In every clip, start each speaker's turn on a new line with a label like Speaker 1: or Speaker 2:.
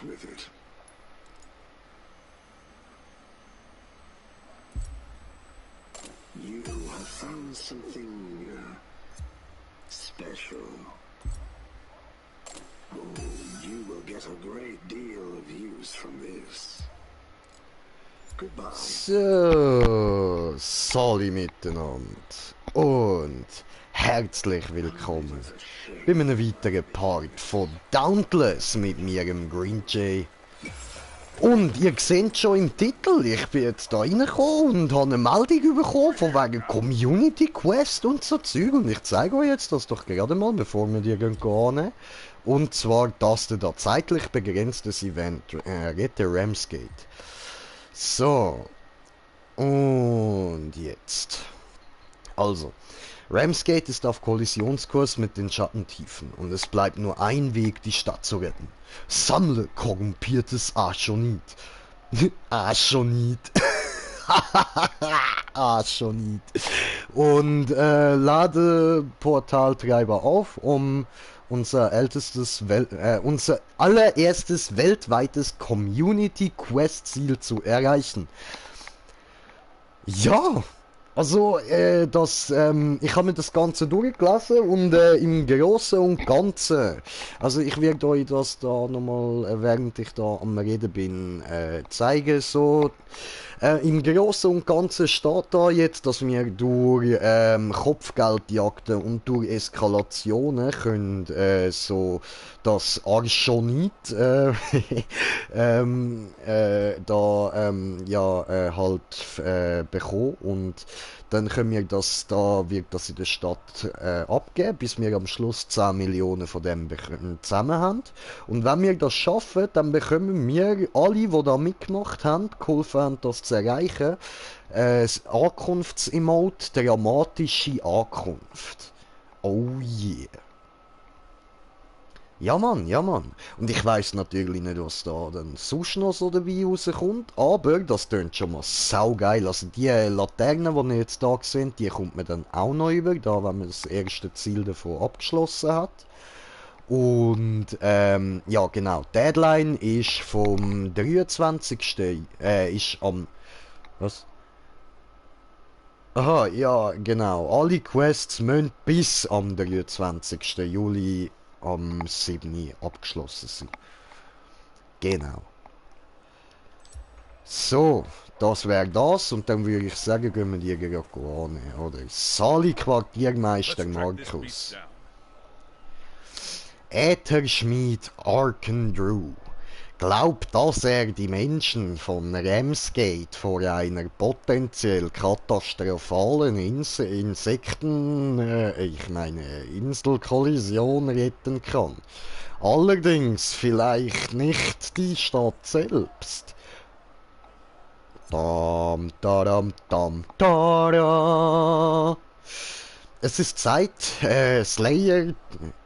Speaker 1: luck with it. You have found something special. Oh, you will get a great deal of use from this. Goodbye.
Speaker 2: So, Sali miteinander und herzlich willkommen bei einem weiteren Part von Dauntless mit mir, dem Green Jay. Und ihr seht schon im Titel, ich bin jetzt da reingekommen und habe eine Meldung bekommen von wegen Community Quest und so Zeug. Und ich zeige euch jetzt das doch gerade mal, bevor wir die gehen. Und zwar das da zeitlich begrenztes Event, Rette Ramsgate. So. Und jetzt. Also. Ramsgate ist auf Kollisionskurs mit den Schattentiefen und es bleibt nur ein Weg, die Stadt zu retten. Sammle korrumpiertes Archonit. Archonit. Archonit. Und lade Portaltreiber auf, um unser allererstes weltweites Community Quest Ziel zu erreichen. Ja. Also, ich habe mir das Ganze durchgelesen und im Großen und Ganzen, also ich werde euch das da nochmal, während ich da am Reden bin, zeigen, so. Im Großen und Ganzen steht da jetzt, dass wir durch Kopfgeldjagden und durch Eskalationen können so das Archonit bekommen und dann können wir das, da wird das in der Stadt abgeben, bis wir am Schluss 10 Millionen von dem zusammen haben. Und wenn wir das schaffen, dann bekommen wir alle, die da mitgemacht haben, geholfen haben, das zu erreichen, das Ankunftsemote, dramatische Ankunft. Oh yeah. Ja Mann, ja Mann. Und ich weiss natürlich nicht, was da dann sonst noch so dabei rauskommt, aber das tönt schon mal saugeil. Also die Laternen, die ihr jetzt da seht, die kommt man dann auch noch über, da wenn man das erste Ziel davon abgeschlossen hat. Und ja genau, die Deadline ist vom 23. Ist am... Was? Aha, ja genau. Alle Quests müssen bis am 23. Juli am 7. abgeschlossen sind. Genau. So, das wäre das und dann würde ich sagen, gehen wir die gerade an, oder? Sali Quartiermeister Markus. Ätherschmied Arkandrew glaubt, dass er die Menschen von Ramsgate vor einer potenziell katastrophalen Inselkollision retten kann. Allerdings vielleicht nicht die Stadt selbst. Dam, dadam, dam, tada. Es ist Zeit, Slayer.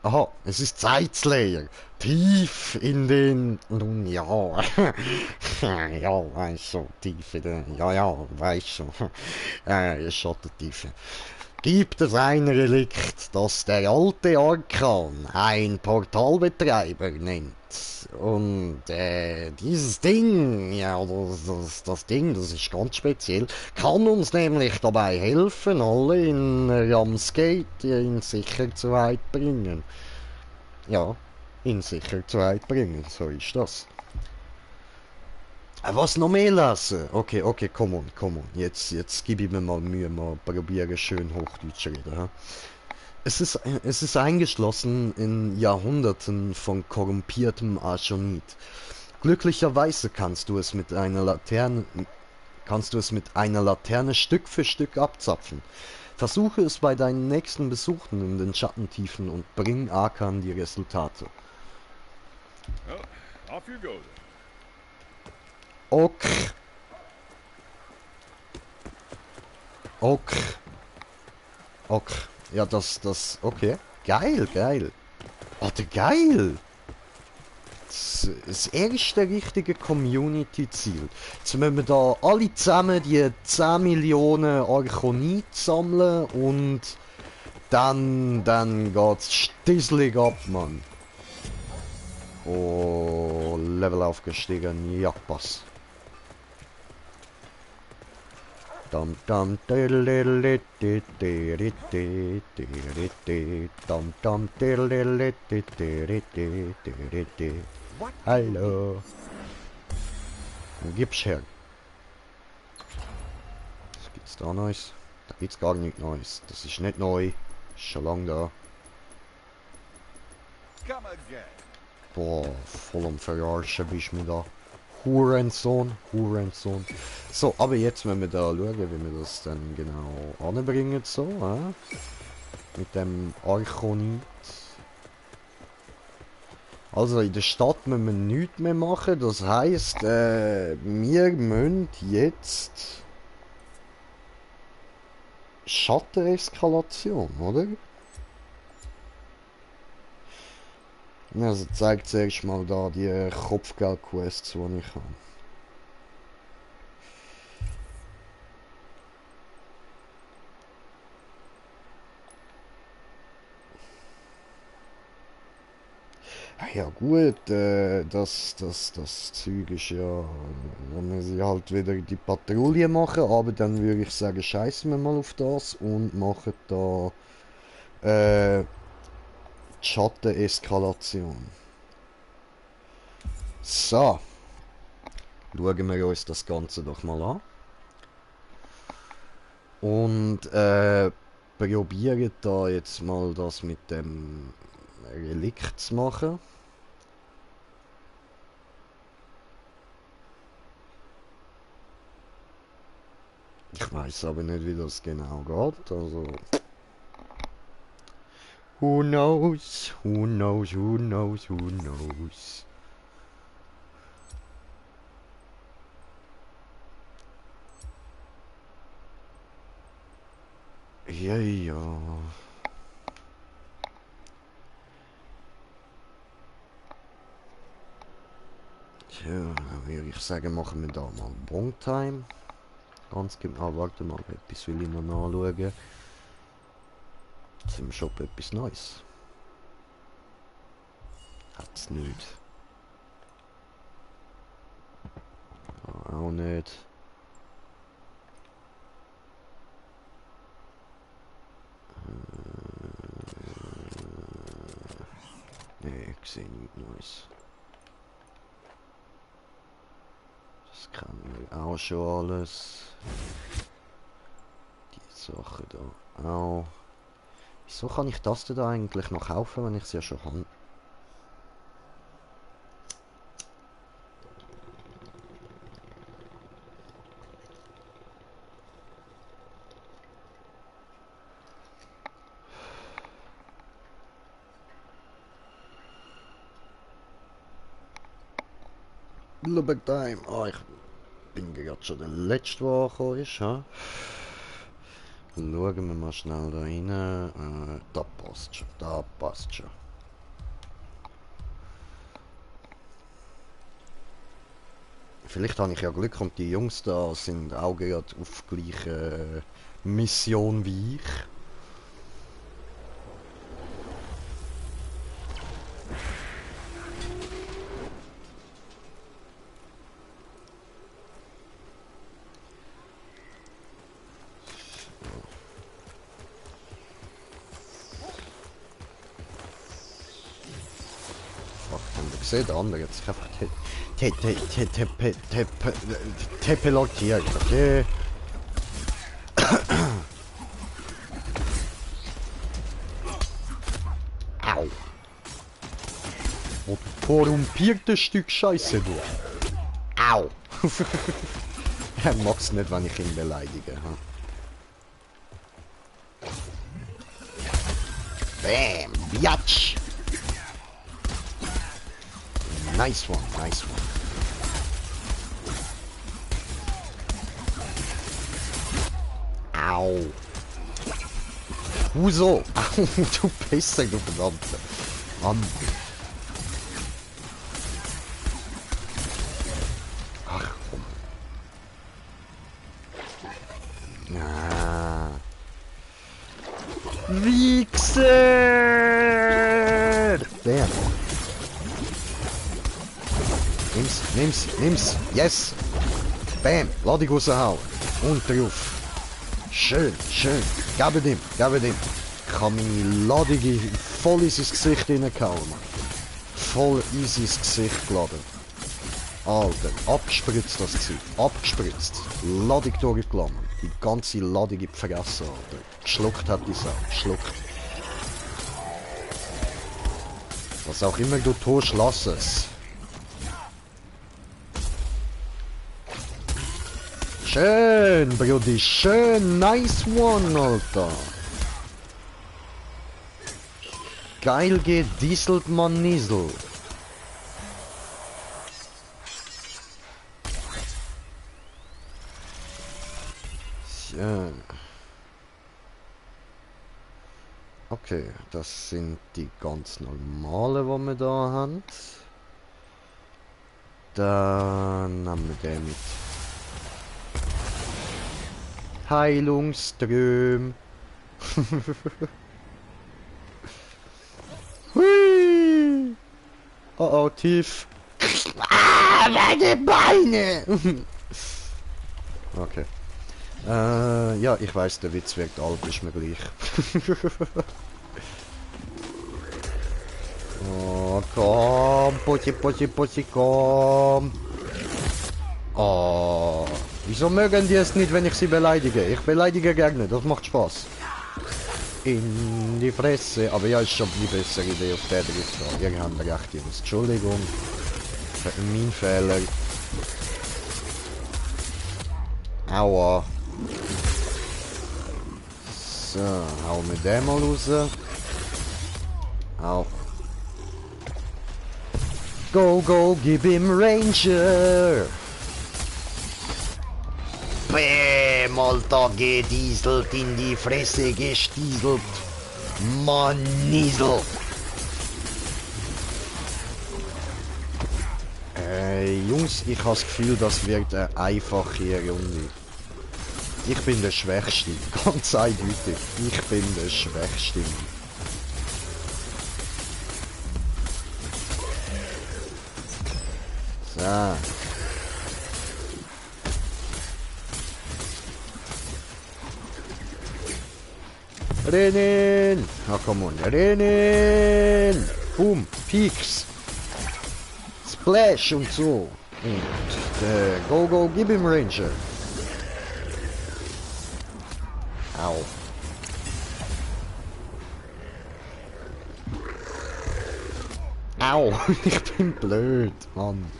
Speaker 2: Aha, es ist Zeit, Slayer. Tief in den. Nun ja. Ja, weißt du, tief in den. Ja, weißt du. Schattentiefe. Gibt es ein Relikt, das der alte Arkan ein Portalbetreiber nennt. Und dieses Ding, ja, das Ding, das ist ganz speziell, kann uns nämlich dabei helfen, alle in Ramsgate in Sicherheit bringen. Ja, in Sicherheit bringen, so ist das. Was noch mehr lesen? Okay, come on. Jetzt gebe ich mir mal Mühe, mal probieren schön Hochdeutsch zu reden. Ha? Es ist eingeschlossen in Jahrhunderten von korrumpiertem Archonit. Glücklicherweise kannst du es mit einer Laterne Stück für Stück abzapfen. Versuche es bei deinen nächsten Besuchen in den Schattentiefen und bring Arkan die Resultate.
Speaker 3: Well, off you go then.
Speaker 2: Ok. Ja, okay. Geil. Warte, geil. Das erste richtige Community-Ziel. Jetzt müssen wir da alle zusammen die 10 Millionen Archonit sammeln und dann geht's stisselig ab, Mann. Oh, Level aufgestiegen. Ja, passt. Dum dum diddle dum dum diddle. Hallo. Gib's her. Was gibt's da Neues? Da gibt's gar nichts Neues. Das ist nicht neu. Ist schon lange da. Boah, voll am Verarschen bist du mir da. Hurensohn, Hurensohn. So, aber jetzt müssen wir da schauen, wie wir das dann genau anbringen, so, mit dem Archonit. Also in der Stadt müssen wir nichts mehr machen, das heisst, wir müssen jetzt Schatteneskalation, oder? Also zeigt zuerst mal da die Kopfgeld-Quests, die ich habe. Ja gut, das Zeug ist ja, wenn wir sie halt wieder die Patrouille machen, aber dann würde ich sagen, scheißen wir mal auf das und machen da die Schatteneskalation. So, schauen wir uns das Ganze doch mal an. Und probieren da jetzt mal das mit dem Relikt zu machen. Ich weiß aber nicht, wie das genau geht, also... Who knows, who knows, who knows, who knows. Ja, ja. Tja, dann würde ich sagen, machen wir da mal Bongtime. Ganz genau, warte mal, etwas will ich noch nachschauen. Jetzt im Shop etwas Neues. Hat's nicht. Auch nicht. Nee, ich sehe nichts Neues. Das kennen wir auch schon alles. Die Sachen da auch. Wieso kann ich das denn da eigentlich noch kaufen, wenn ich es ja schon habe? Look time. Oh, ich bin gerade schon der Letzte, der angekommen ist. Ha? Schauen wir mal schnell da rein. Da passt schon, da passt schon. Vielleicht habe ich ja Glück und die Jungs da sind auch gerade auf gleicher Mission wie ich. Gesehen, der andere jetzt einfach teleportiert, okay? Au! Und korrumpiertes Stück Scheiße, du! Au! Er mag's nicht, wenn ich ihn beleidige. Hm? Bam! Biatch! Nice one, nice one. Au. Wieso? Du Pisser, du verdammte. Mann. Ach komm. Ah. Wichser! Der. Nimm's. Yes. Bam. Ladung raushauen. Und drauf. Schön. Gebe ihm. Ich habe meine Ladung voll in sein Gesicht reingehauen, Mann. Voll easy ins Gesicht geladen. Alter, abgespritzt das Zeug. Abgespritzt. Ladung durchgeladen. Die ganze Ladung in die Fresse, Alter. Geschluckt hat die Sau. Geschluckt. Was auch immer du tust, lass es. Schön, Brudi. Schön. Nice one, Alter. Geil gedieselt, man Niesel. Schön. Okay, das sind die ganz normalen, die wir da haben. Dann nehmen wir den mit. Heilungsström. Hui. Oh, tief. Ah, meine Beine! Okay. Ja, ich weiß, der Witz wirkt alt, ist mir gleich. Oh, komm, Pussy, komm. Oh, wieso mögen die es nicht, wenn ich sie beleidige? Ich beleidige gerne, das macht Spaß. In die Fresse, aber ja, ist schon die bessere Idee auf der Drift. Ihr habt recht, Jungs. Entschuldigung. Mein Fehler. Aua. So, hauen wir den mal raus. Au. Go, gib ihm Ranger. Bäm, Alter, gedieselt, in die Fresse gestieselt. Mann, Niesel. Jungs, ich habe das Gefühl, das wird eine einfache Runde. Ich bin der Schwächste, ganz eindeutig. Ich bin der Schwächste. So. Rennen! Na komm on, rennen! Boom, Peaks! Splash und so. Und go, gib ihm Ranger. Au. Au, ich bin blöd, Mann.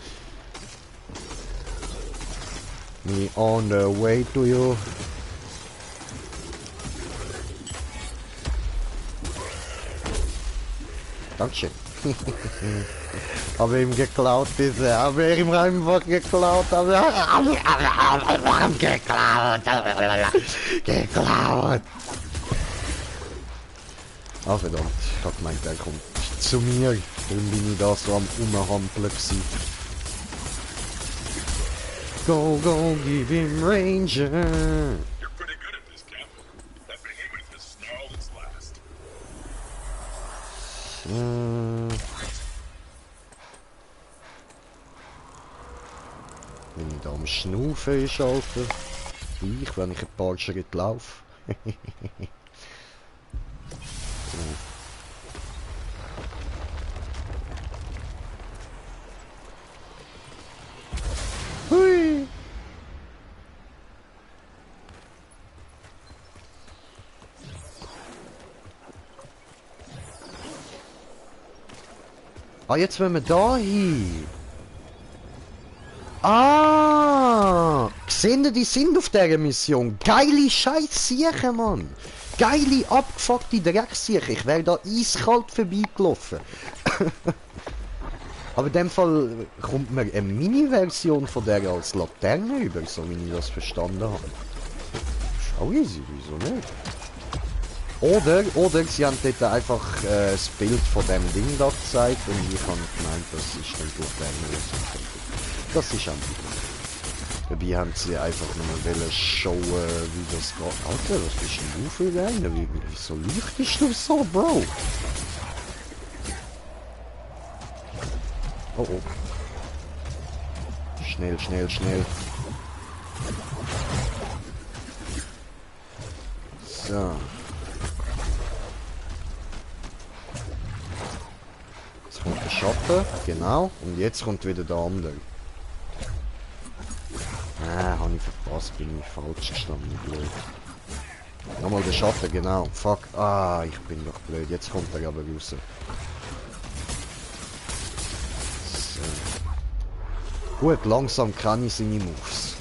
Speaker 2: Me on the way to you. Dankeschön. Habe ihm geklaut, bitte. Habe ihm einfach geklaut. Geklaut. Ah, verdammt. Ich hab gemeint, er kommt zu mir. Darum bin ich da so am Umhampeln gewesen. Go, give him Ranger.
Speaker 3: You're pretty good at this, Captain. That behemoth has snarled its last.
Speaker 2: Wenn ich da am Schnaufen ist, Alter. Ich, wenn ich ein paar Schritte laufe. Hui! Ah, jetzt wollen wir da hin. Ah! Gesehen, die sind auf dieser Mission. Geile Scheißsieche, Mann. Geile, abgefuckte Drecksieche. Ich wäre da eiskalt vorbeigelaufen. Aber in dem Fall kommt mir eine Mini-Version von der als Laterne über, so wie ich das verstanden habe. Ist auch easy, wieso nicht? Oder sie haben dort einfach das Bild von dem Ding da gezeigt und ich habe gemeint, das ist dann Laterne. Das ist am Dabei haben sie einfach nur mal showen, wie das geht. Alter, was bist denn du für einer? Wieso leuchtest du so, Bro? Oh. Schnell, schnell, schnell. So. Jetzt kommt der Schatten, genau. Und jetzt kommt wieder der andere. Ah, habe ich verpasst, bin ich falsch gestanden, blöd. Nochmal der Schatten, genau. Fuck. Ah, ich bin doch blöd. Jetzt kommt er aber raus. So. Gut, langsam kann ich seine Moves.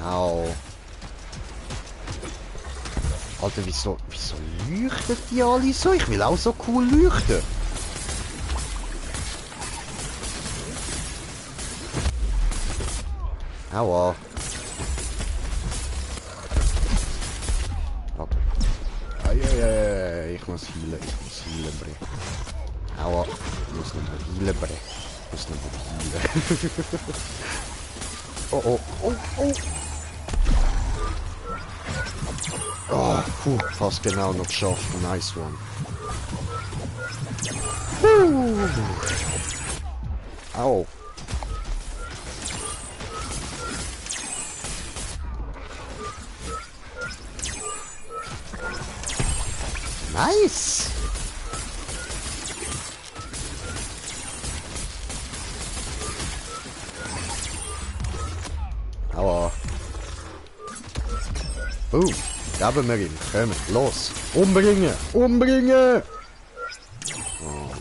Speaker 2: Au. Alter, wieso leuchten die alle so? Ich will auch so cool leuchten. Aua. Ich muss healen, bre. Aua. Ich muss noch mal healen, bre. Ich muss noch mal healen. Oh, oh, oh, oh. Oh, puh, fast genau noch geschafft. Nice one. Au. Nice! Aua. Boom. Geben wir ihm. Komm, los. Umbringen! Umbringen! Oh.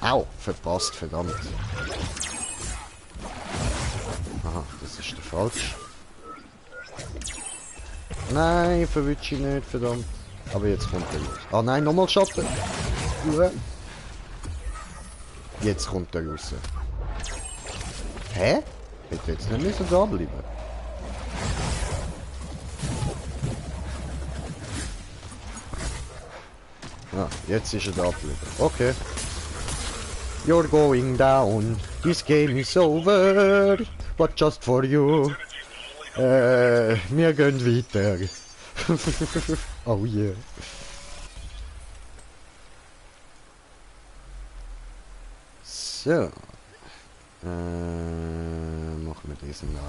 Speaker 2: Au, verpasst, verdammt. Aha, das ist der falsch. Nein, verwünsche ich nicht, verdammt. Aber jetzt kommt er raus. Ah nein, nochmal Schatten. Jetzt kommt er raus. Hä? Hätte jetzt nicht müssen da bleiben. Ah, jetzt ist er da geblieben. Okay. You're going down. This game is over. But just for you. Wir gehen weiter. Oh yeah. So. Machen wir diesen da.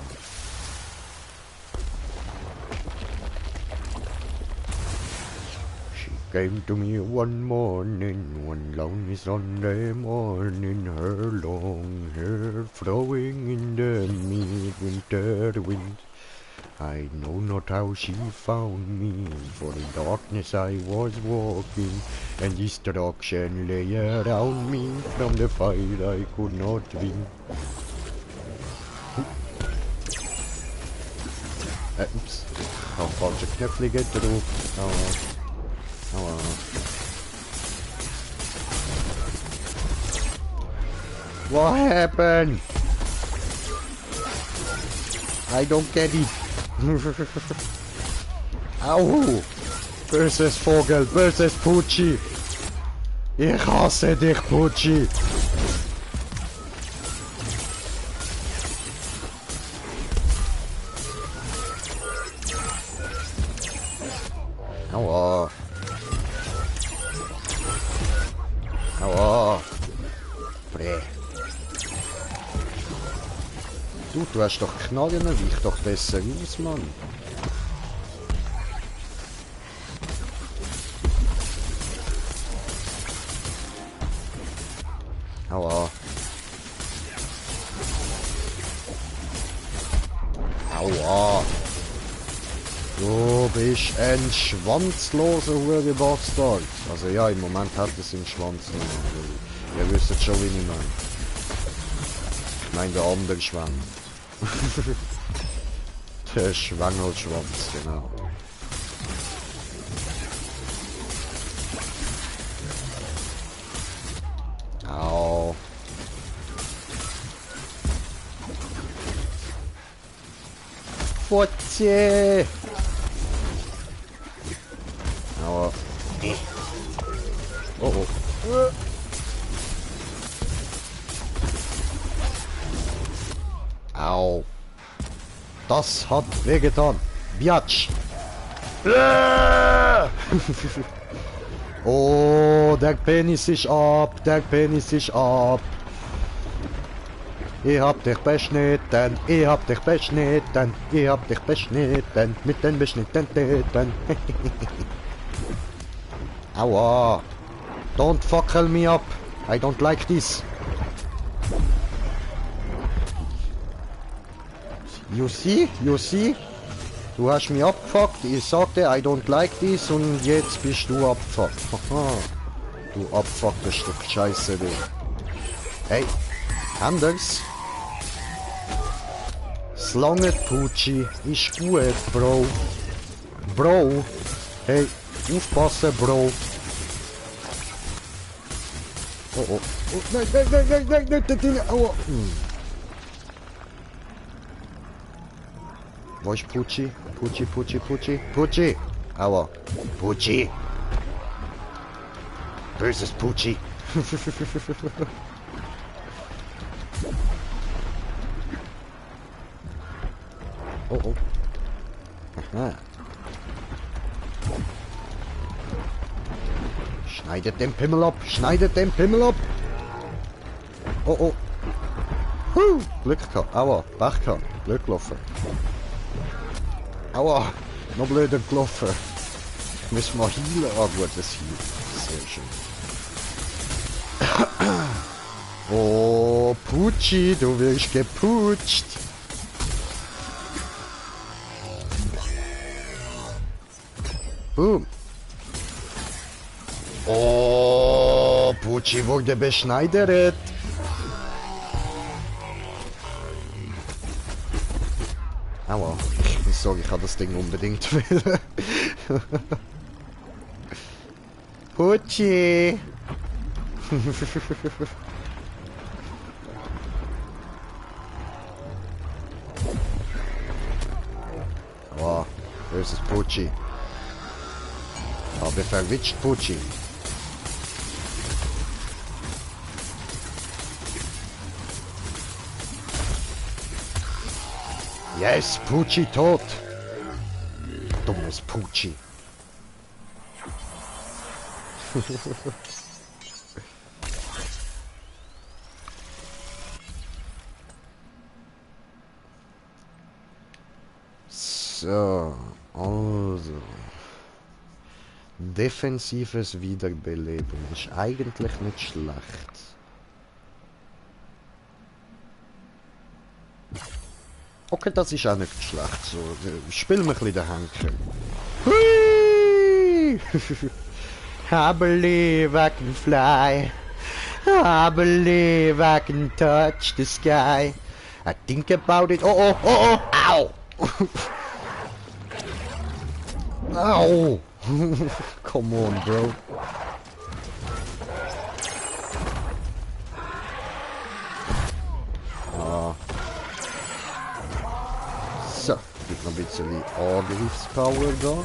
Speaker 2: She came to me one morning, one lonely Sunday morning, her long hair flowing in the midwinter wind. I know not how she found me, for in darkness I was walking, and destruction lay around me, from the fire I could not win. Oops, ich habe falsche Knöpfe gedrückt. Aua. Aua. What happened? I don't get it. Au! Böses Vogel, böses Pucci! Ich hasse dich, Pucci! Aua! Aua! Brä! Du hast doch Knallen, weich doch besser aus, Mann. Aua. Aua. Du bist ein schwanzloser Hurenbastard. Also ja, im Moment hat es einen Schwanz noch. Ihr wisst schon, wie ich meine. Ich meine der andere Schwanz. Der Schwangelschwanz, genau. Au. Fotze! Aua. Oh oh. Au. Das hat wehgetan. Biatsch. Oh, der Penis ist ab, der Penis ist ab. Ich hab dich beschnitten, ich hab dich beschnitten, ich hab dich beschnitten, mit den beschnittenen Titten. Aua. Don't fuckle me up. I don't like this. You see? You see? Du hast mich abgefuckt, ich sagte, I don't like this und jetzt bist du abgefuckt. Haha. Du abgefucktes Stück Scheiße, du. Hey, anders. Slange Pucci ist gut, Bro. Bro. Hey, aufpassen, Bro. Oh, oh. Oh, nein, nein, nein, nein, nein, nein, nein, nein, aua. Wo ist Pucci? Pucci, Pucci, Pucci, Pucci. Aua. Pucci. Böses Pucci. Oh, oh. Aha. Schneidet den Pimmel ab, schneidet den Pimmel ab. Oh, oh. Glück gehabt. Aua, Pech gehabt. Blöd gelaufen. Aua, noch blöder gelaufen. Müssen wir healen? Ah gut, das healt. Sehr schön. Oh, Pucci, du wirst geputscht. Boom. Oh, Pucci wurde beschneidert. Aua, ich sage, ich kann das Ding unbedingt will. Pucci. Oh, böses Pucci. Aber verwitscht Pucci. Yes, Pucci tot. Dummes Pucci. So, also. Defensives Wiederbeleben ist eigentlich nicht schlecht. Okay, das ist auch nicht schlecht. So, spielen wir ein bisschen den Henker. Hui! I believe I can fly. I believe I can touch the sky. I think about it. Oh, oh, oh, oh! Ow! Ow! Come on, bro. Ah. So, gibt noch ein bisschen Angriffspower da.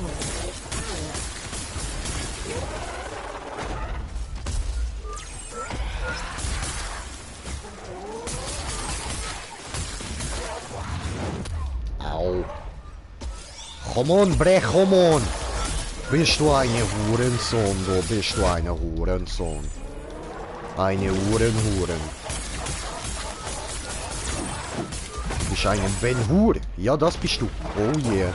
Speaker 2: Au. Come on, bre, come on. Bist du eine Hurensohn, du bist du eine Hurensohn. Eine Huren. Du bist eine Ben-Hur. Ja, das bist du. Oh yeah.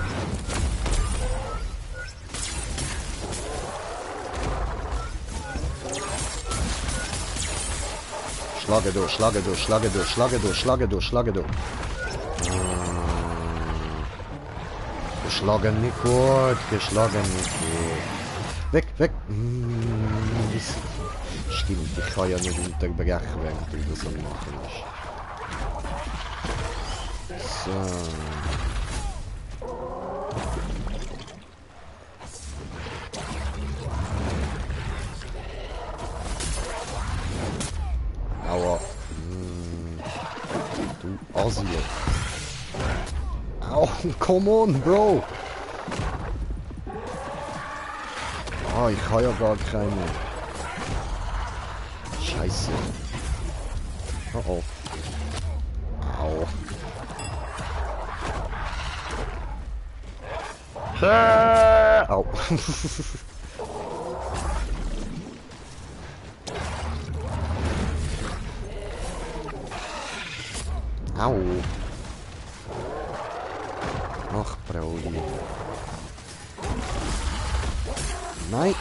Speaker 2: Schlage du, schlage du, schlage du, schlage du, schlage du, schlage du. Geschlagen nicht gut, geschlagen nicht gut. Weg, weg. Stimmt, ich kann ja nicht unterbrechen, während du das am machen bist. So. Aua. Du Assi. Oh, come on, Bro! Ah, ich habe ja gar keine. Scheiße. Oh oh. Au. Au. Au. Ach, Brauli. Nein.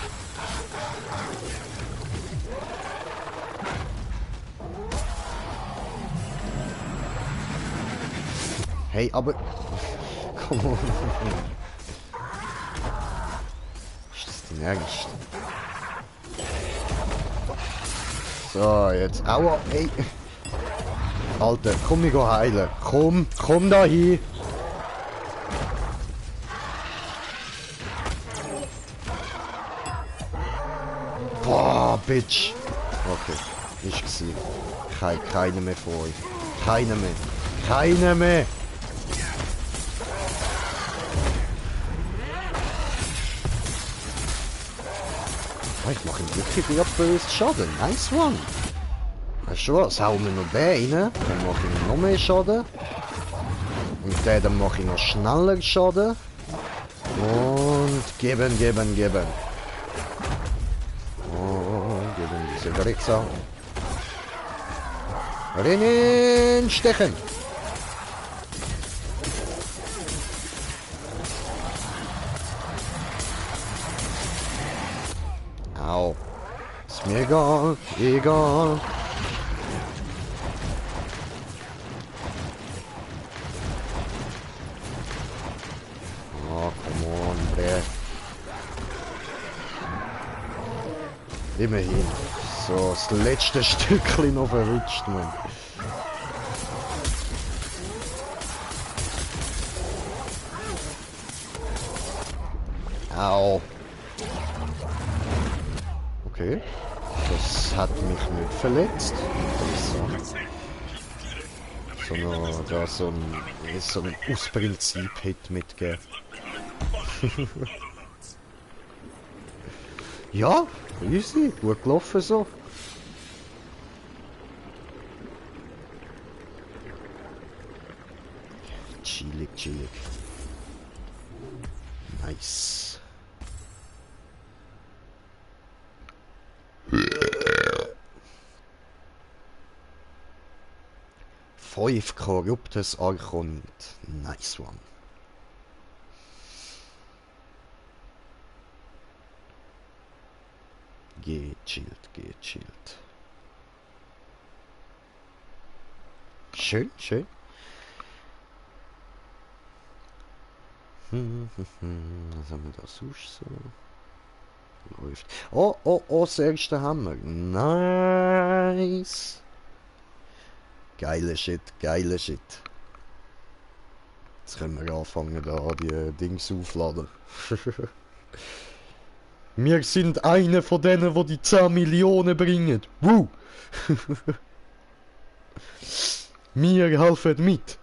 Speaker 2: Hey, aber... Komm on. Ist das dein Ernst? So, jetzt... Aua, ey. Alter, komm, ich geh heilen. Komm da hin. Boah, Bitch. Okay, ist gewesen. Keiner mehr von euch. Keiner mehr. Keiner mehr. Oh, ich mache ihm wirklich wieder böse Schaden. Nice one. Weißt du was? Hauen wir noch den rein. Dann mache ich ihm noch mehr Schaden. Und den dann mache ich noch schneller Schaden. Und geben. Oh, geben diese Drecksau. Rennen, stechen. Au. Ist mir egal. Egal. Oh, come on, bre. Immerhin. So, das letzte Stückchen noch verrutscht, man. Au. Okay. Das hat mich nicht verletzt. Sondern da so ein aus Prinzip Hit mitgegeben. Ja, easy. Gut gelaufen so. Chillig. Nice. Fünf korruptes Archonit. Nice one. Gechillt. Schön. Was haben wir da sonst so? Läuft. Oh, das erste Hammer. Nice. Geiler Shit. Jetzt können wir anfangen, da die Dings aufladen. Wir sind einer von denen, die die 10 Millionen bringen. Woo! Wir helfen mit.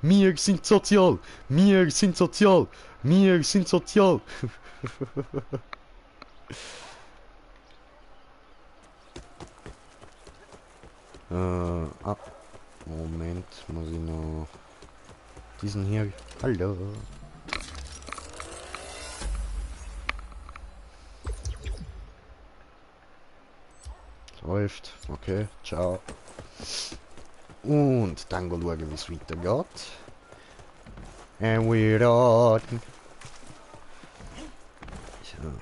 Speaker 2: Wir sind sozial. Moment, muss ich noch diesen hier. Hallo. Läuft. Okay, ciao. Und dann schauen, wie es weitergeht. And we're on. So.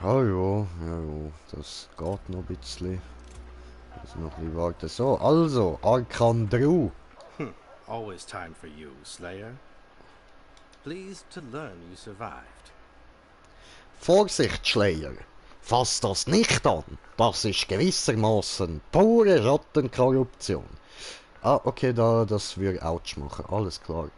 Speaker 2: Ja, das geht noch ein bisschen. Muss noch ein bisschen warten. So, also, Arkandru.
Speaker 4: Always time for you, Slayer. Pleased to learn you survived.
Speaker 2: Vorsicht, Slayer. Fass das nicht an. Das ist gewissermaßen pure Schattenkorruption. Ah, okay, das würde Autsch machen. Alles klar.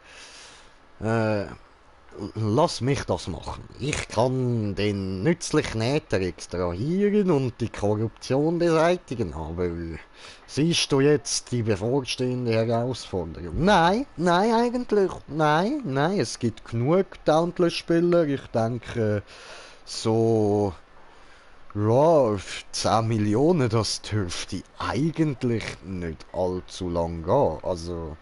Speaker 2: Lass mich das machen. Ich kann den nützlichen Äther extrahieren und die Korruption beseitigen, aber siehst du jetzt die bevorstehende Herausforderung? Nein, eigentlich. Nein, es gibt genug Dauntless-Spieler. Ich denke, so Ja, 10 Millionen, das dürfte eigentlich nicht allzu lang gehen. Also,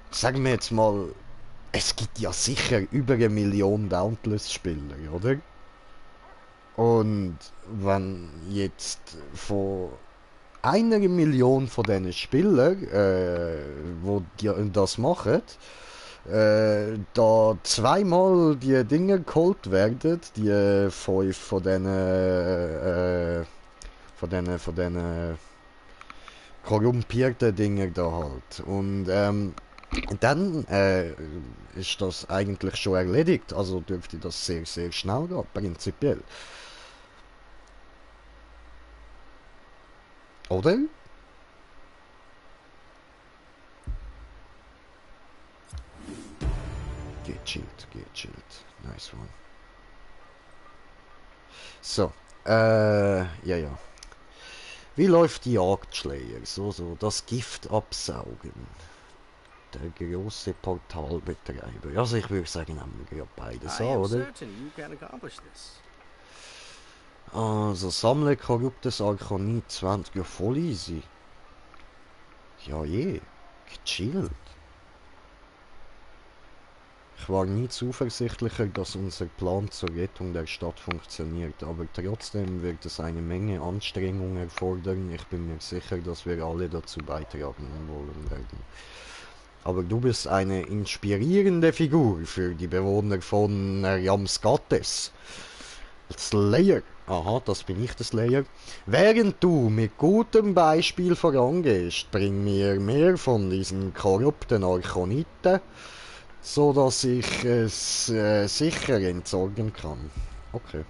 Speaker 2: sagen wir jetzt mal, es gibt ja sicher über 1 Million Dauntless-Spieler, oder? Und wenn jetzt von 1 Million von diesen Spielern, wo die das machen, da zweimal die Dinge geholt werden, die 5 von diesen korrumpierten Dingen da halt. Und dann ist das eigentlich schon erledigt, also dürfte das sehr, sehr schnell gehen, prinzipiell. Oder? Gechillt, gechillt. Nice one. So, ja. Wie läuft die Jagdschleier? So, das Gift absaugen. Der große Portalbetreiber. Also ich würde sagen, haben wir ja beides
Speaker 4: I
Speaker 2: an,
Speaker 4: am
Speaker 2: oder?
Speaker 4: certain you can accomplish this.
Speaker 2: Also, sammle korruptes Arkanit 20. Ja, voll easy. Ja, gechillt. Ich war nie zuversichtlicher, dass unser Plan zur Rettung der Stadt funktioniert, aber trotzdem wird es eine Menge Anstrengung erfordern. Ich bin mir sicher, dass wir alle dazu beitragen wollen werden. Aber du bist eine inspirierende Figur für die Bewohner von Ramsgates. Slayer. Aha, das bin ich, der Slayer. Während du mit gutem Beispiel vorangehst, bring mir mehr von diesen korrupten Arkoniten, so dass ich es sicher entsorgen kann. Okay.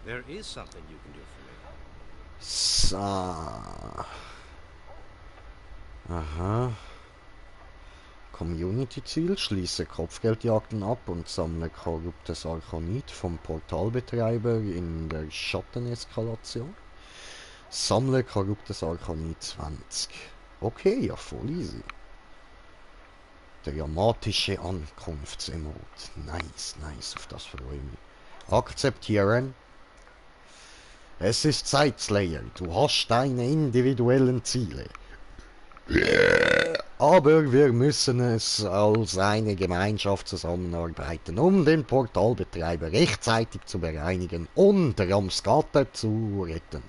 Speaker 4: There is something you can do for me.
Speaker 2: So. Aha. Community-Ziel: Schließe Kopfgeldjagden ab und sammle korruptes Arkanit vom Portalbetreiber in der Schatteneskalation. Sammle korruptes Arkanit 20. Okay, ja, voll easy. Dramatische Ankunftsemot. Nice, auf das freue ich mich. Akzeptieren. Es ist Zeit, Slayer. Du hast deine individuellen Ziele. Aber wir müssen es als eine Gemeinschaft zusammenarbeiten, um den Portalbetreiber rechtzeitig zu bereinigen und Ramsgate zu retten.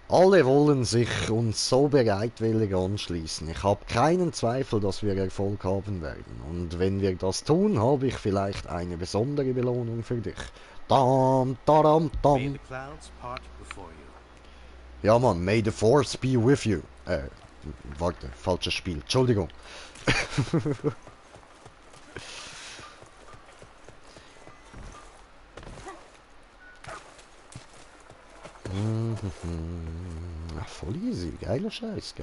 Speaker 2: Alle wollen sich uns so bereitwillig anschließen. Ich habe keinen Zweifel, dass wir Erfolg haben werden. Und wenn wir das tun, habe ich vielleicht eine besondere Belohnung für dich. Dam, tadam,
Speaker 4: May
Speaker 2: dam.
Speaker 4: the clouds part before you.
Speaker 2: Ja, Mann, may the force be with you. Warte, falsches Spiel. Entschuldigung. Ach, voll easy. Geiler Scheiß.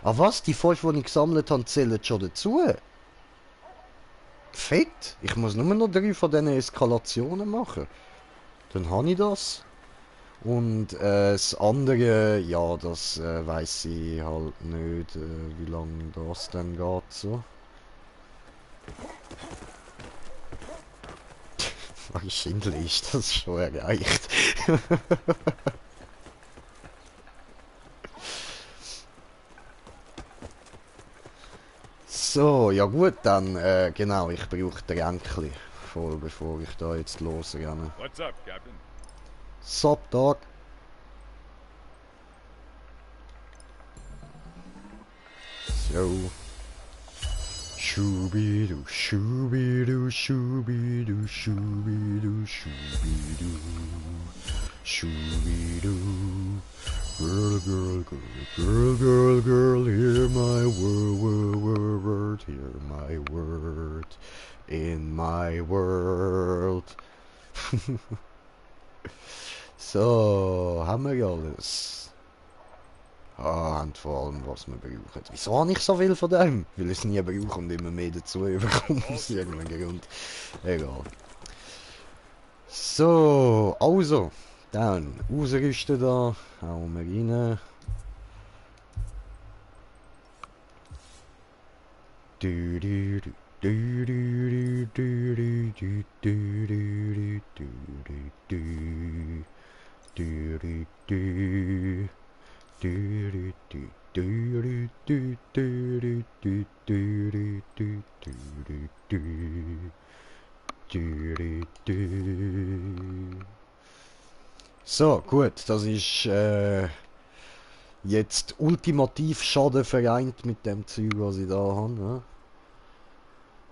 Speaker 2: Ah, was? Die 5, die ich gesammelt habe, zählen schon dazu? Fett. Ich muss nur noch 3 von diesen Eskalationen machen. Dann habe ich das. Und das andere, ja, das weiß ich halt nicht, wie lange das dann geht. So. Wahrscheinlich ist das schon erreicht. So, ja gut, dann, genau, ich brauche Tränkli, voll bevor ich da jetzt losrenne.
Speaker 3: What's up, Captain?
Speaker 2: Sup, Dog? So. Shooby-doo, shooby-doo, shooby-doo, shooby-doo, shooby-doo. Shooby-doo. Girl, hear my word, hear my word, in my world. So, haben wir alles. Ah, und vor allem, was wir brauchen. Wieso habe ich so viel von dem? Weil ich es nie brauche und immer mehr dazu überkomme, aus irgendeinem Grund. Egal. So, also, dann ausrüsten da, hauen wir rein. Du. So, gut, das ist jetzt ultimativ Schaden vereint mit dem Zeug, was ich da habe. Ne?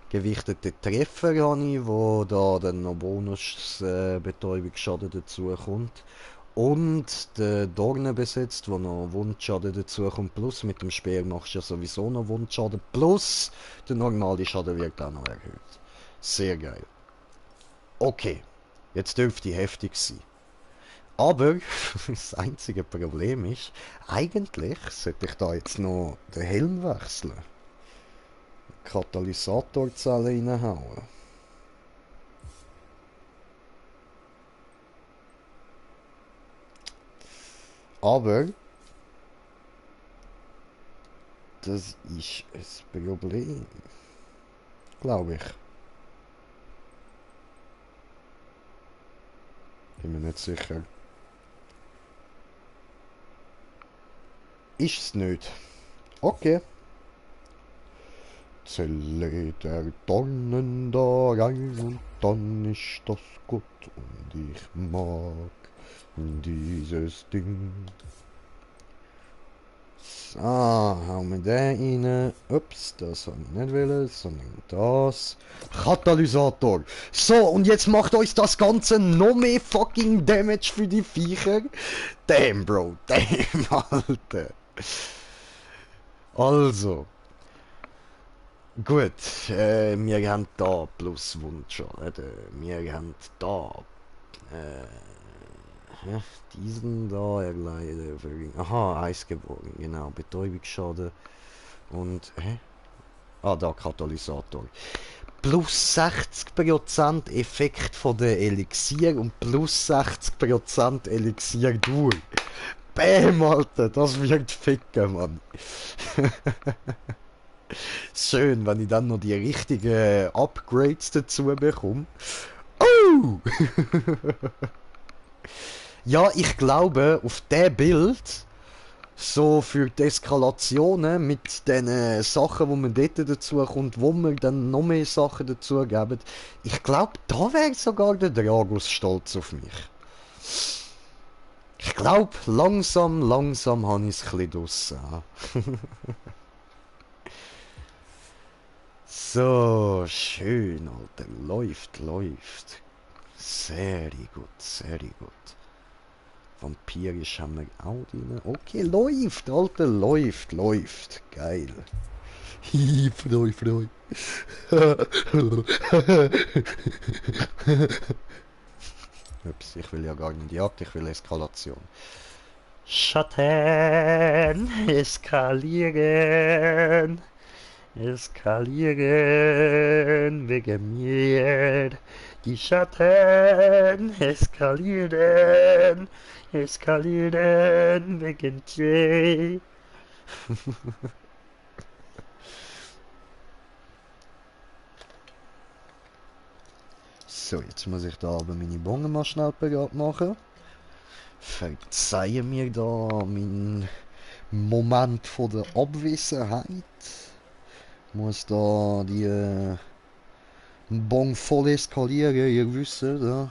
Speaker 2: Gewichtete Treffer habe ich, wo da dann noch Bonus-Betäubungsschaden dazu kommt. Und der Dornen besetzt, wo noch Wundschaden dazu kommt. Plus mit dem Speer machst du ja sowieso noch Wundschaden. Plus der normale Schaden wird auch noch erhöht. Sehr geil. Okay, jetzt dürfte heftig sein. Aber das einzige Problem ist, eigentlich sollte ich da jetzt noch den Helm wechseln. Katalysatorzelle reinhauen. Aber das ist ein Problem. Glaube ich. Bin mir nicht sicher. Ist es nicht. Okay. Zähle der Dornen da rein und dann ist das gut und ich mag dieses Ding. So, hauen wir den rein. Ups, das habe ich nicht wollen, sondern das. Katalysator. So, und jetzt macht uns das Ganze noch mehr fucking Damage für die Viecher. Damn, Bro. Damn, Alter. Also. Gut, wir haben da plus Wundschaden. Wir haben da diesen da erleiden. Aha, Eisgeborgen, genau. Betäubungsschaden. Und, ah, da Katalysator. Plus 60% Effekt von der Elixier und plus 60% Elixier durch. Bäm, Alter, das wird ficken, Mann. Schön, wenn ich dann noch die richtigen Upgrades dazu bekomme. Oh! Ja, ich glaube, auf dem Bild, so für die Eskalationen mit den Sachen, wo man dort dazu kommt, wo man dann noch mehr Sachen dazu geben, ich glaube, da wäre sogar der Dragus stolz auf mich. Ich glaube, langsam habe ich es ein bisschen draussen. So, schön, Alter. Läuft. Sehr gut, sehr gut. Vampirisch haben wir auch drin. Okay, läuft, Alter, läuft. Geil. Freu. Ups, ich will ja gar nicht Jagd, ich will Eskalation. Schatten, eskalieren. Eskalieren wegen mir. Die Schatten eskalieren wegen Jay. So, jetzt muss ich da aber meine Bongen mal schnell bereit machen. Verzeihe mir da meinen Moment von der Abwesenheit. Muss da die Bon voll eskalieren, ihr wisst, da.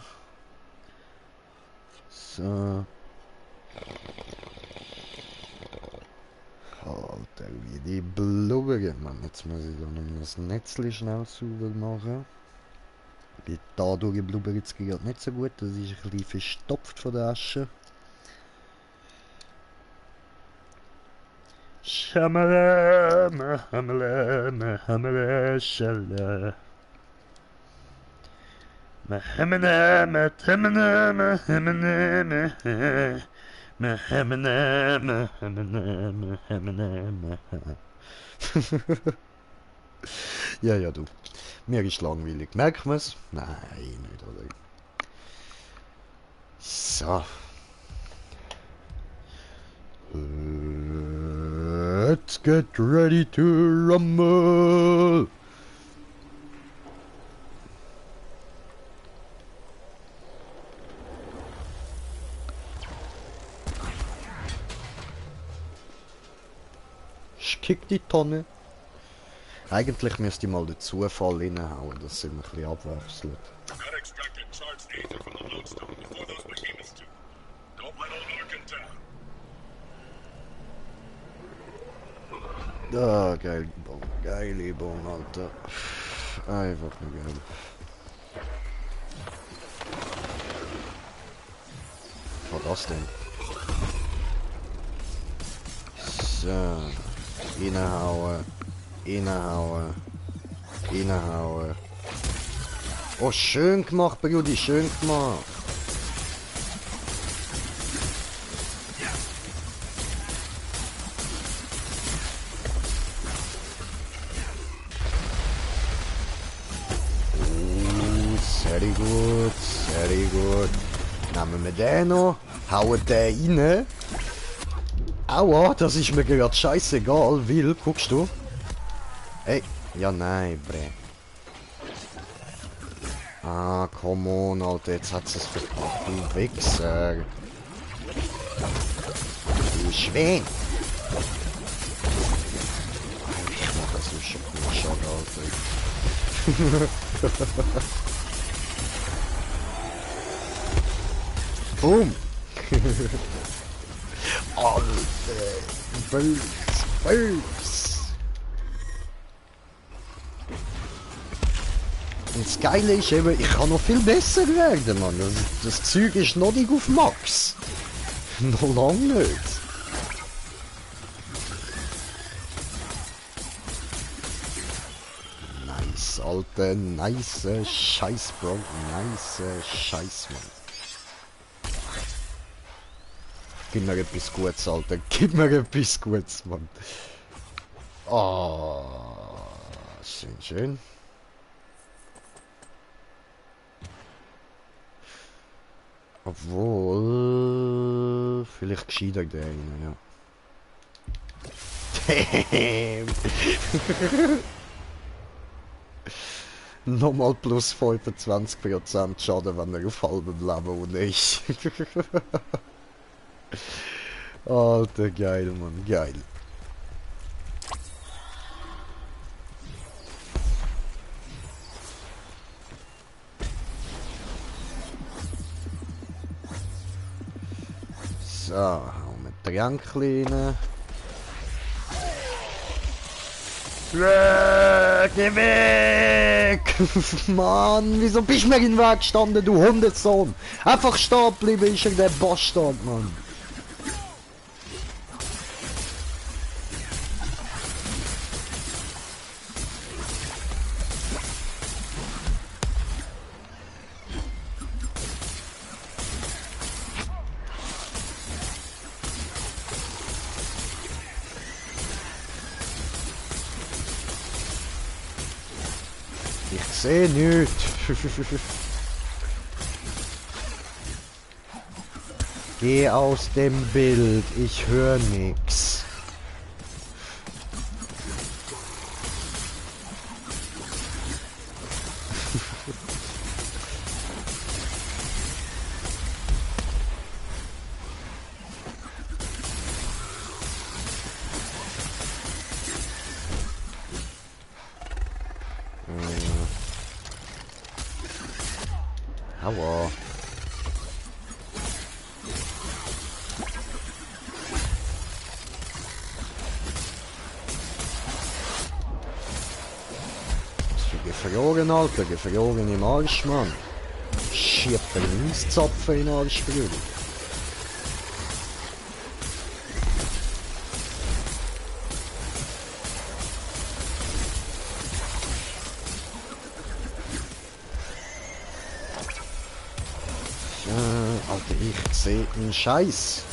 Speaker 2: So. Alter, wie die blubbern, Mann. Jetzt muss ich da noch das Netzli schnell sauber machen. Weil dadurch blubbert es gerade nicht so gut, das ist ein bisschen verstopft von der Asche. Shamala, mahamala, mahamala, shala. Mahamana, mahamana, mahamana, mahamana, mahamana, mahamana. Ja, du. Mir ist langweilig. Merkt man's? Nein, nicht, oder? So. Let's get ready to rumble. kick die Tonne. Eigentlich müsste ich mal den Zufall reinhauen, dass sie mich ein bisschen abwechselt.
Speaker 3: That extracted charged ether from the lodestone before those behemoths do. Don't let old Arkin down.
Speaker 2: Ah, geile Bon, Alter. Einfach nur geil. Was war das denn? So. Reinhauen. Reinhauen. Reinhauen. Oh, schön gemacht, Brudi, schön gemacht. Sehr gut, sehr gut. Nehmen wir den noch, hauen den rein. Aua, das ist mir gerade scheißegal, weil, guckst du? Ey, ja nein, bre. Ah, come on, Alter, jetzt hat es verpackt, du Wichser. Du Schwein. Ich mache so schon gut, schade, Alter. Boom! Alter! Bös! Und das Geile ist eben, ich kann noch viel besser werden, Mann. Das Zeug ist noch nicht auf Max. Noch lange nicht. Nice, Alter. Nice Scheiß, Bro. Nice Scheiß, Mann. Gib mir etwas Gutes, Alter. Gib mir etwas Gutes, Mann. Oh, schön, schön. Obwohl, vielleicht gescheiter der eine, ja. Damn. Nochmal plus 25% Schaden, wenn er auf halbem Leben ist. Alter, geil, Mann, geil. So, hauen wir Trank rein. Geh weg! Mann, wieso bist du mir in den Weg gestanden, du Hundesohn? Einfach stehen bleiben, ist er der Bastard, Mann. Ich sehe nichts. Geh aus dem Bild, ich höre nix. Aua. Gefroren, Alter, gefroren im Arsch, Mann. Schiebt den Eiszapfen in den Arsch, Bruder. Alter, ich seh einen Scheiß.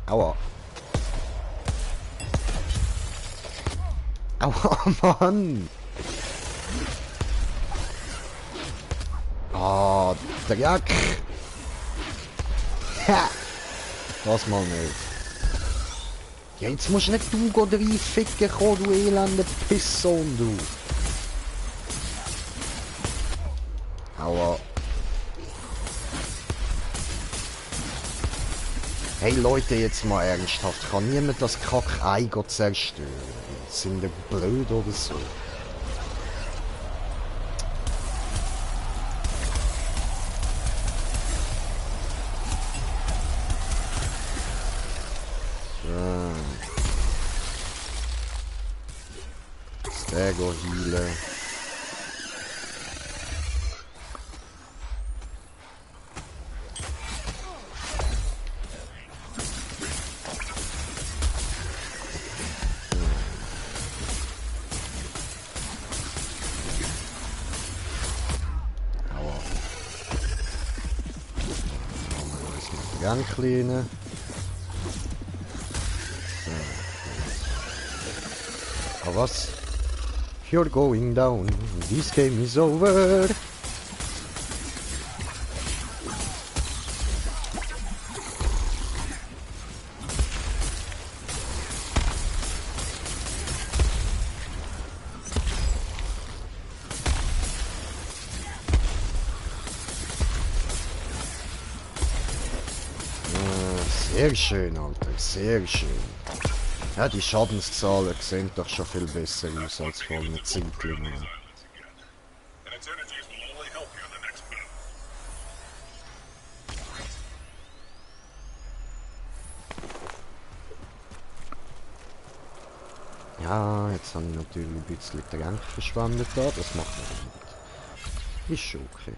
Speaker 2: Aua. Aua, Mann. Ah, Dreck. Ha. Das mal nicht. Ja, jetzt musst du nicht du reinficken kommen, du elende Pisson, du. Aua. Hey Leute, jetzt mal ernsthaft. Kann niemand das Kack-Ei zerstören? Sind die blöd oder so? So. Der geht heilen. Ganz kleine. So. Aber was? You're going down. This game is over. Sehr schön, Alter, sehr schön. Ja, die Schadenszahlen sehen doch schon viel besser aus als vor einer Zeit lang.
Speaker 3: And its energies will only help you in the next battle.
Speaker 2: Ja, jetzt habe ich natürlich ein bisschen Tränke verschwendet da, das macht man nicht. Ist schon okay.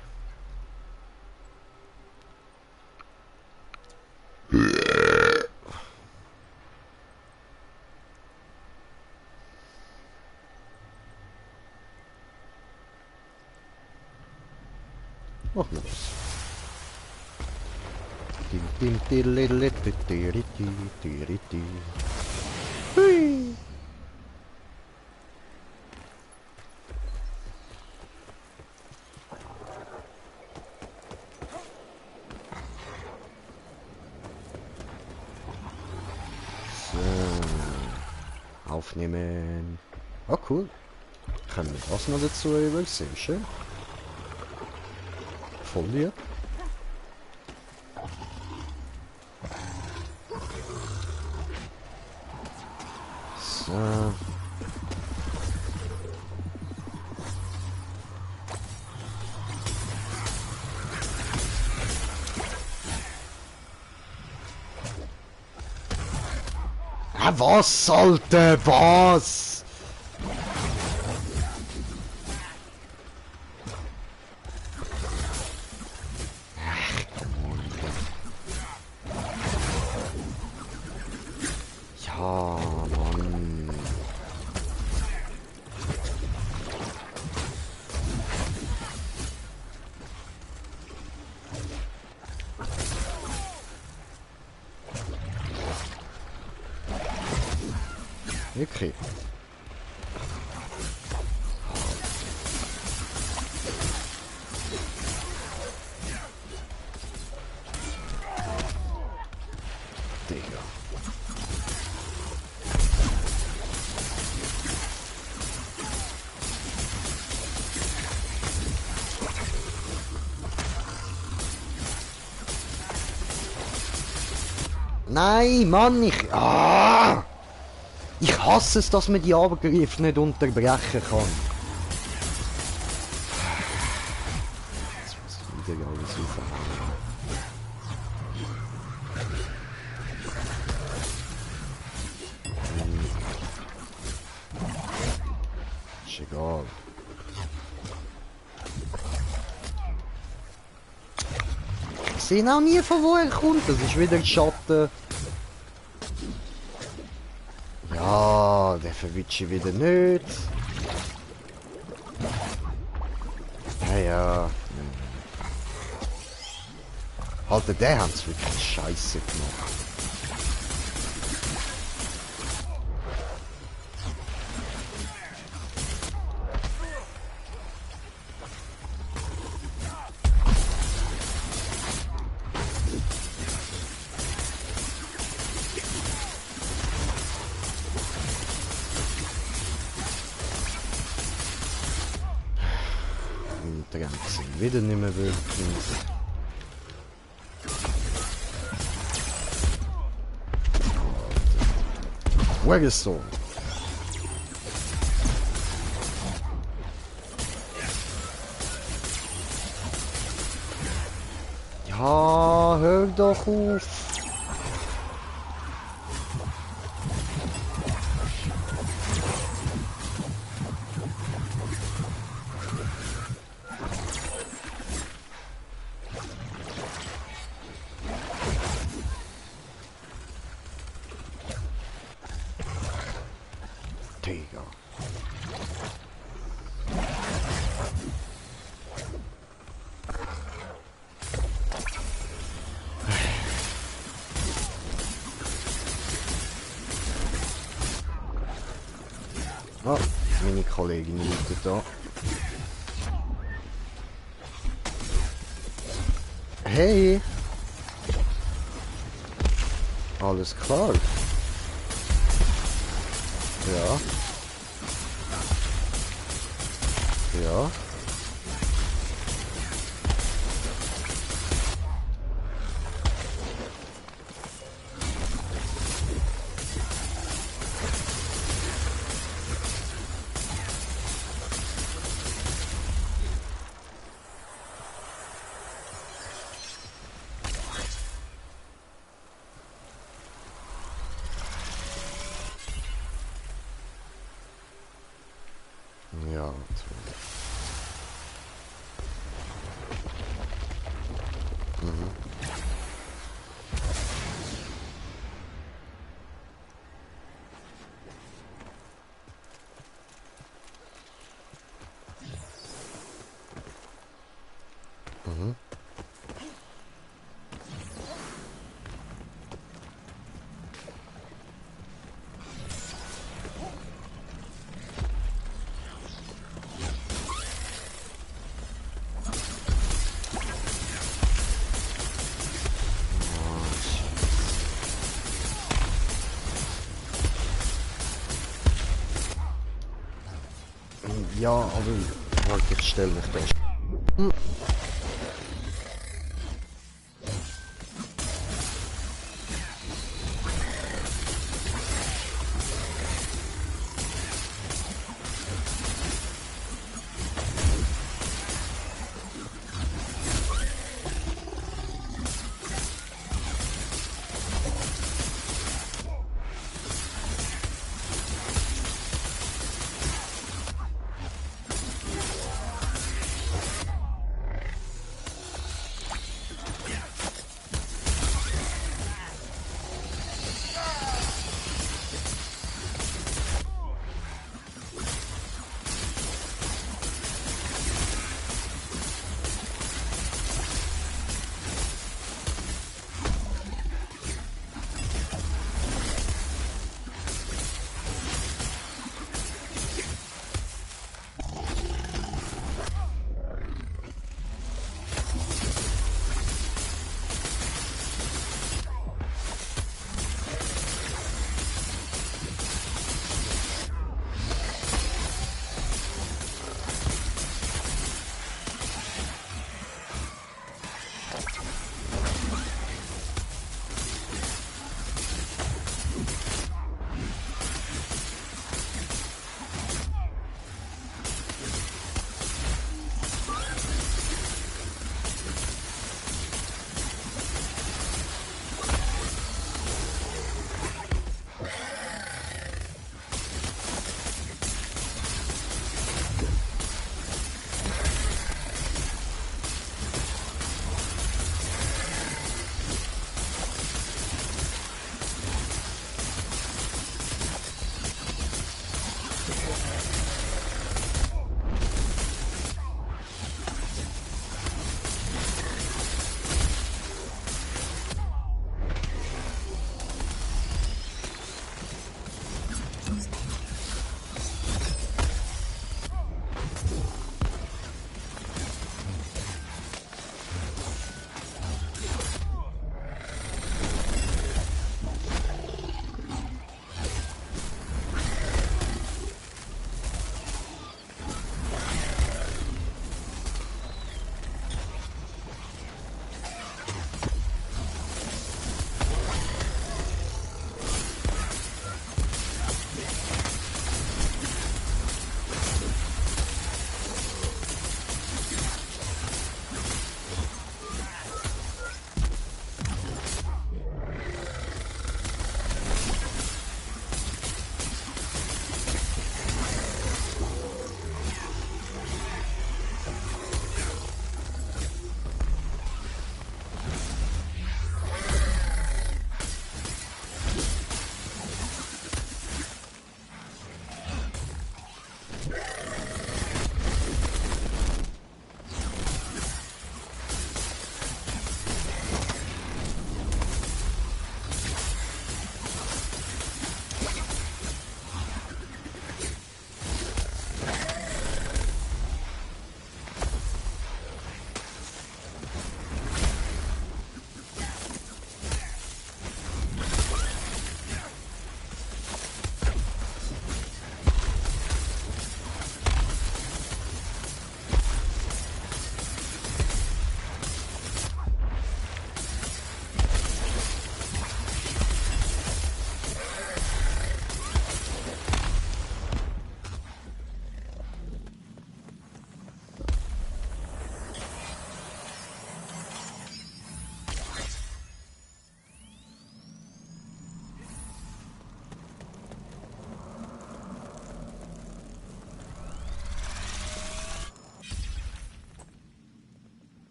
Speaker 2: Machen wir das. Hui. So. Aufnehmen. Oh cool. Können wir das noch dazu über? Sehr schön. Folie. So. Ah, was sollte was? Ja, Mann. Okay. Digga. Nein, Mann, ich hasse es, dass man die Angriffe nicht unterbrechen kann. Jetzt muss ich wieder alles aufhören. Ist egal. Ich sehe auch nie, von wo er kommt. Das ist wieder ein Schatten. Ja, der verwitscht ich wieder nicht. Ja, ja. Alter, der hat es wirklich scheiße gemacht. Der ganze wieder nicht mehr wirklich. Hurensohn. Ja, hör doch auf. Digga. Ah, meine Kollegin liegt da. Hey! Alles klar. Ja. Ja. Ja. Mhm. Mhm. Ja, aber warte, ich stell mich da.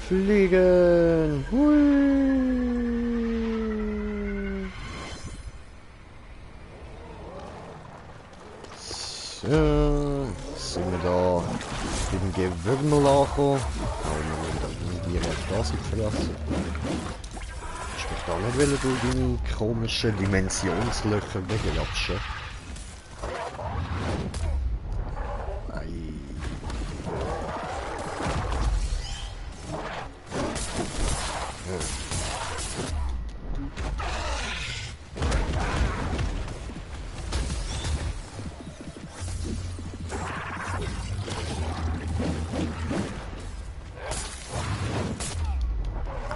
Speaker 2: Fliegen! Hui! So, sind wir da beim Gewürmel angekommen. Oh, wir müssen da irgendwie das verlassen. Ich möchte da nicht wollen, durch deine komischen Dimensionslöcher weglatschen.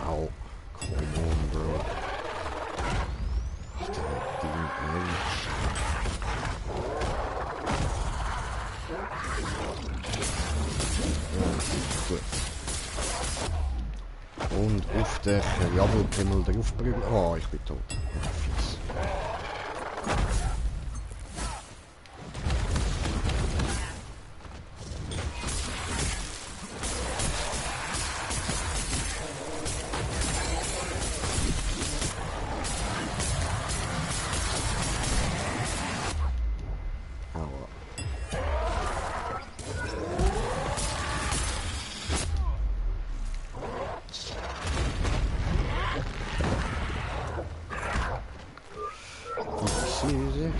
Speaker 2: Au, come on, bro. Der Mensch. Gut. Und auf den Jabelpimmel draufprügeln. Oh, ich bin tot. Fies. Aua. Easy.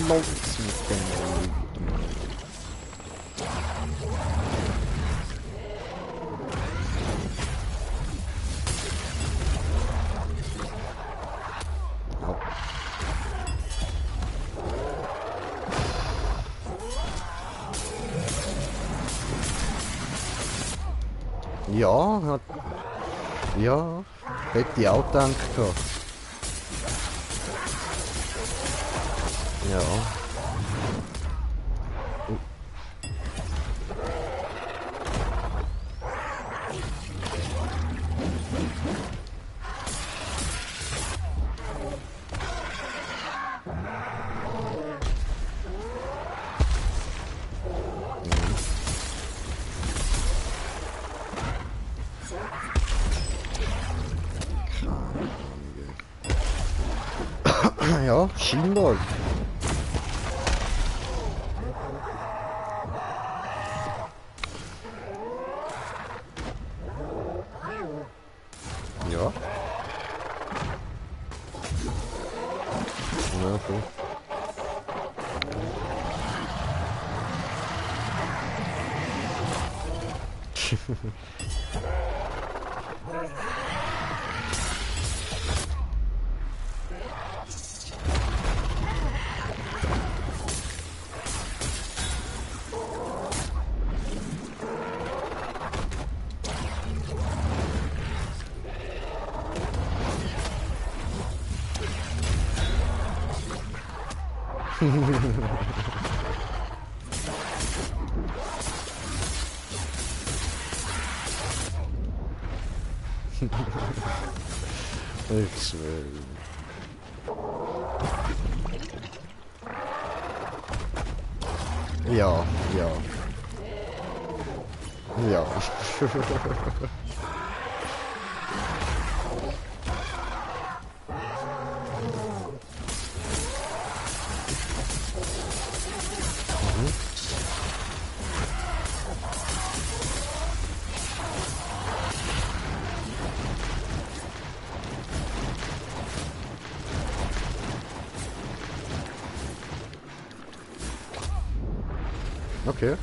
Speaker 2: Was ist los mit dem Leuten? Au. Ja, hat... Ja, hätte ich auch gedacht gehabt. Ja. Ja, scheinbar. Ja. Ja, cool. Ich schwöre. Ja, ja. Ja. Okay.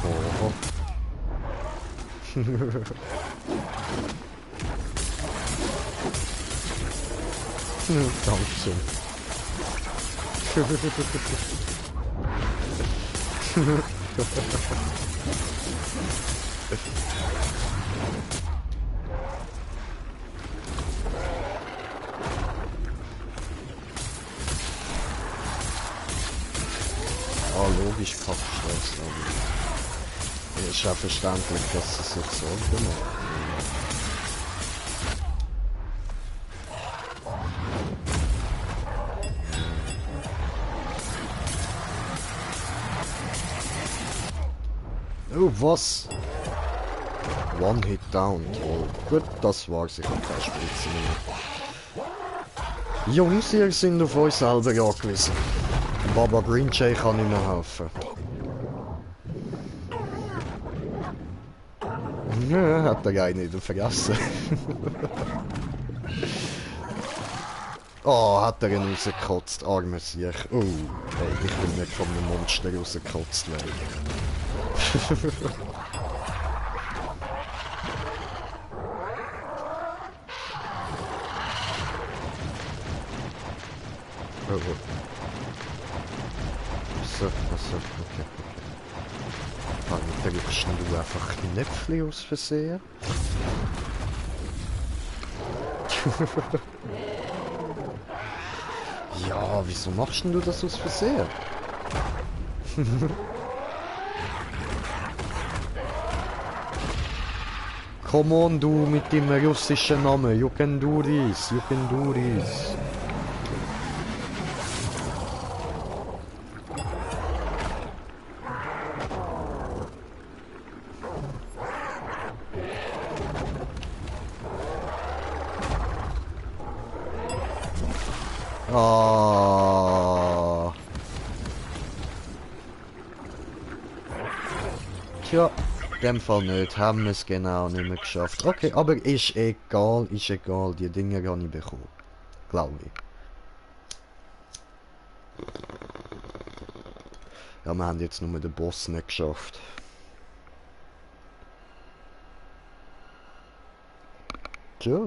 Speaker 2: Oh. Dankeschön. Ah, logisch, Kackstraße, aber ist ja verständlich, dass sie sich Sorgen macht. Oh, was? One Hit Down, toll. Gut, das war's, ich hab keine Spritze mehr. Jungs, ihr sind auf euch selber angewiesen. Baba Green Jay kann nicht mehr helfen. Ja, hat der Geil nicht vergessen. Oh, hat er ihn rausgekotzt, armer Sieg. Oh, ey, ich will nicht von einem Monster rausgekotzt werden. Oh, oh. So, okay. Dann drückst du einfach Knöpfchen aus Versehen. Ja, wieso machst du das aus Versehen? Come on, du mit dem russischen Namen. You can do this, you can do this. Ah. Tja, in dem Fall nicht. Haben wir es genau nicht mehr geschafft. Okay, aber ist egal, Die Dinge habe ich bekommen. Glaube ich. Ja, wir haben jetzt nur den Boss nicht geschafft. Tja.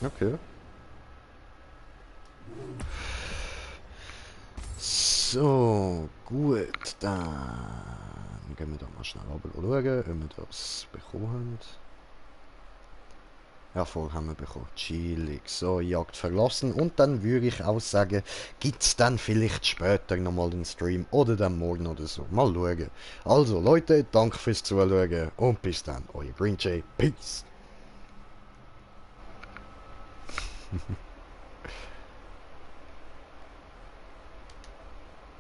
Speaker 2: Okay. So, gut, dann gehen wir da mal schnell runter schauen, ob wir das bekommen haben. Ja, voll haben wir bekommen. Chillig. So, Jagd verlassen. Und dann würde ich auch sagen, gibt es dann vielleicht später nochmal den Stream oder dann morgen oder so. Mal schauen. Also, Leute, danke fürs Zuschauen und bis dann. Euer Green Jay. Peace.